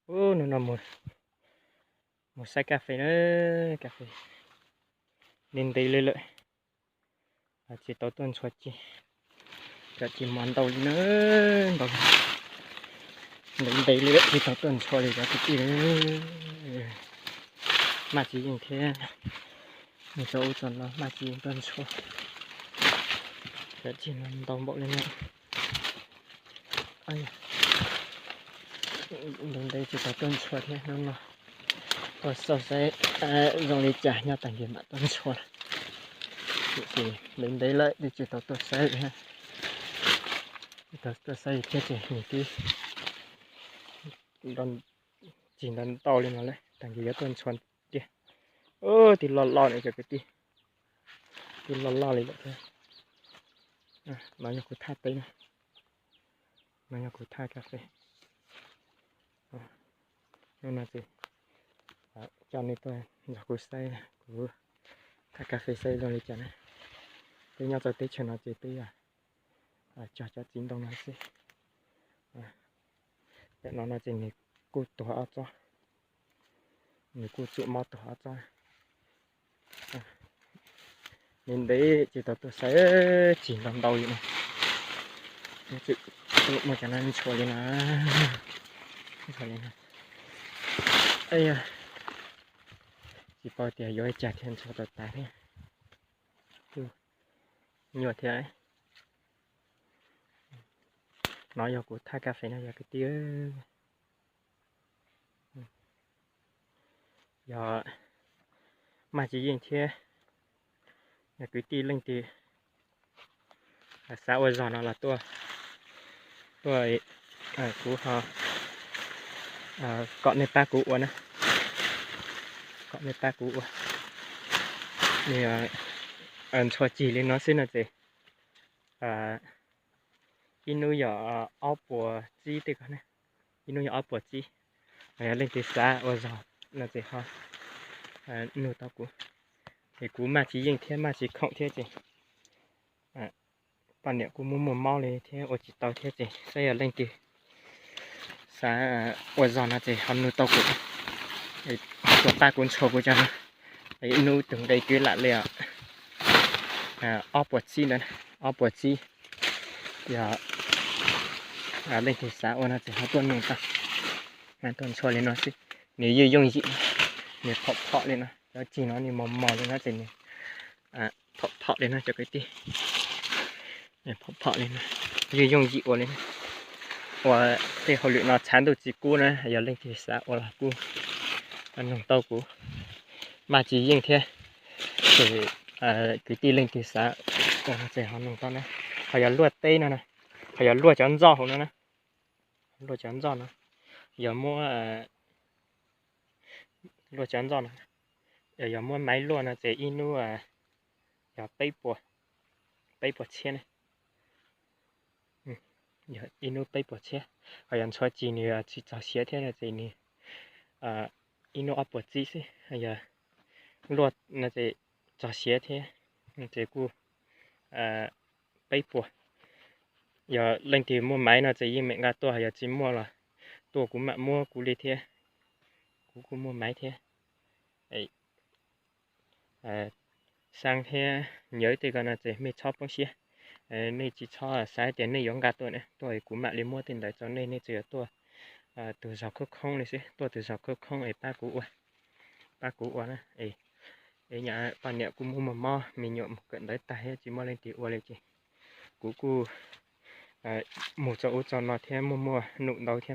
Hnub no mus saib kas fes na, kas fes ntev ntev li lawm, tsis tau tuaj ntxhua ci, cov ci mos ntau li na, ntau ntev ntev li lawm tsis tau tuaj ntxhua li cov kwv tij. Maj tsis yeej thiab, mus txog ub txog no maj tsis yeej tuaj ntxhua, cov ci no ntau npaum li no. Ntev ntev tsis tau tuaj ntxhua thiab, hnub no tuaj xauj saib zoo li cas nyob tag kis mam tuaj ntxhua. Ntev ntev lawm twb tsis tau tuaj saib li, tsis tau tuaj saib li thiab ces nws twb tsis ntau ntau li no lawm, tag kis yuav tuaj ntxhua tiag. Twb loj loj li cov kwv tij, twb loj loj li lawm thiab. No yog kuv thaj teb na, no yog kuv thaj kas fes. Hnub no ces coj nej tuaj nrog kuv saib kuv thaj kas fes saib zoo li cas na. Peb nyob txog teb chaws no ces peb cog cov txiv ntoo no xwb. Tam no no ces nws kuj tuag ob tsob, nws kuj tsuam mob tuag ob tsob. Ntev ntev tsis tau tuaj saib, tsis ntau ntau li no. Muaj cov no ntxhua li no, ntxhua li no. Tsis paub tias yuav ua cas thiaj ntxhua tau tas thiab. Nyuaj thiab. No yog kuv thaj kas fes no yog kwv tij. Yog maj tsis yeej thiab, yog kwv tij leej twg xav ua zog no los tuaj, tuaj, kuv ho kom nej pab kuv ua na, kom nej pab kuv ua. Nws ntxhua cig li no xwb no ces ib hnub yog ob puas tsib tej ko, ib hnub yog ob puas tsib. Yog leej twg xav ua zog no ces ho nug tau kuv, es kuv maj tsis yeej thiab maj tsis khoom thiab ces poj niam kuj muaj muaj mob li thiab ua tsis tau thiab ces saib yog leej twg xav ua zog no ces ho nug tau kuv, tuaj pab kuv ntxhua kuv cov no. Ib hnub tus nqe kwv lam li ob puas tsib ntawd, ob puas tsib. Yog leej twg xav ua no ces ho tuaj nug tau, tuaj ntxhua li no xwb. Nws yeej yooj yim, nws phom phom li no, cov cig no nws mos mos li no ces nws phom phom li no cov kwv tij, phom phom li no, yeej yooj yim ua li no. Ua tej hauj lwm no tshav ntuj tsis kub na, yog leej twg xav ua los kuj nug tau kuv, maj tsis yeej thiab. Ces kwv tij leej twg xav ua no ces ho nug tau na. Ho yog luaj teb no na, ho yog luaj cov ntxoj hauv no na, luaj cov ntxoj no, yog muab luaj cov ntxoj no, yog muab maiv luaj no ces ib hnub yog peb puas, peb puas txhiab ne, yog ib hnub peb puas txhiab. Ho yog ntxhua cig nws tsis txog siav thiab no ces nws ib hnub ob puas tsib xwb. Yog luaj no ces txog siav thiab, ces kuj peb puas. Yog leej twg muaj maiv no ces yeej meem nqa tuaj, yog tsis muaj los tuaj kuv mam muab kuv li thiab, kuv kuj muaj maiv thiab. Xab thiab nyawv tej ko no ces mej txhob poob siab, nej tsis txhob xav tias nej yuav nqa tuaj, tuaj kuv mam li muab tej ntawd rau nej, nej tsuas yog tuaj tus zog khoob khoob li xwb, tuaj tus zog khoob khoob es pab kuv ua, pab kuv ua na. Es poj niam kuj muaj muaj mob, me nyuam mus kawm ntawv tag thiab tsis muaj leej twg ua li ces kuv kuj mus txog ub txog no thiab muaj muaj num ntau thiab.